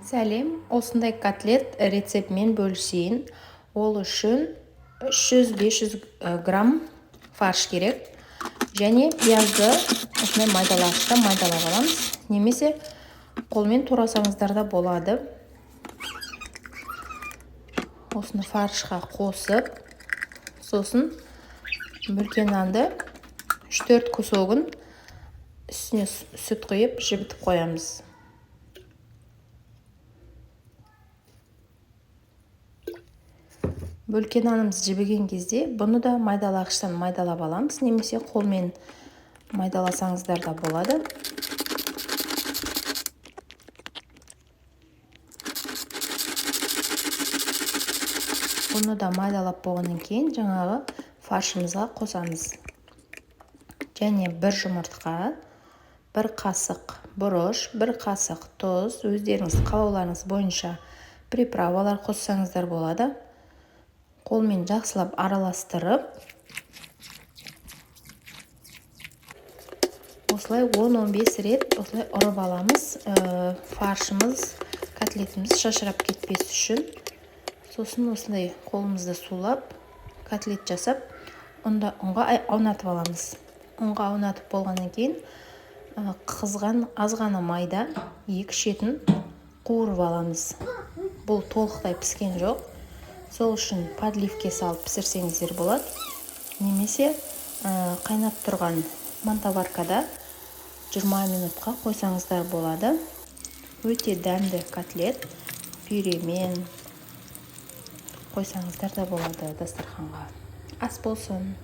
Сәлем, осындай котлет рецептімен бөлісейін. Ол үшін 300-500 грамм фарш керек. Және пиязды осындай майдалағышта майдалап аламыз. Немесе қолмен турасаңыздар да болады. Осыны фаршқа қосып, сосын бөлкен нанды 3-4 кусогын үстіне сүт құйып жібітіп қоямыз. Бөлкен нанымыз жібіген кезде бұны да майдалағыштан майдалап аламыз, немесе қолмен майдаласаңыздар да болады. Бұны да майдалап болғаннан кейін жаңағы фаршымызға қосамыз. Және бір жұмыртқа, бір қасық бұрыш, бір қасық тұз, өздеріңіз қалауларыңыз бойынша приправалар қоссаңыздар болады. Қолмен жақсылап араластырып, осылай 10-15 рет осылай ұрып аламыз. Фаршымыз, котлетіміз шашырап кетпес үшін. Сосын осылай қолымызды сулап, котлет жасап, ұнға аунатып аламыз. Ұнға аунатып болғаннан кейін қызған аз ғана майда екі шетін қуырып аламыз. Бұл толықтай піскен жоқ. Сол үшін подливке салып пісірсеңіздер болады. Немесе қайнап тұрған мантоваркада 20 минутқа қойсаңыздар болады. Өте дәмді котлет, пюремен қойсаңыздар да болады дастарханға. Ас болсын.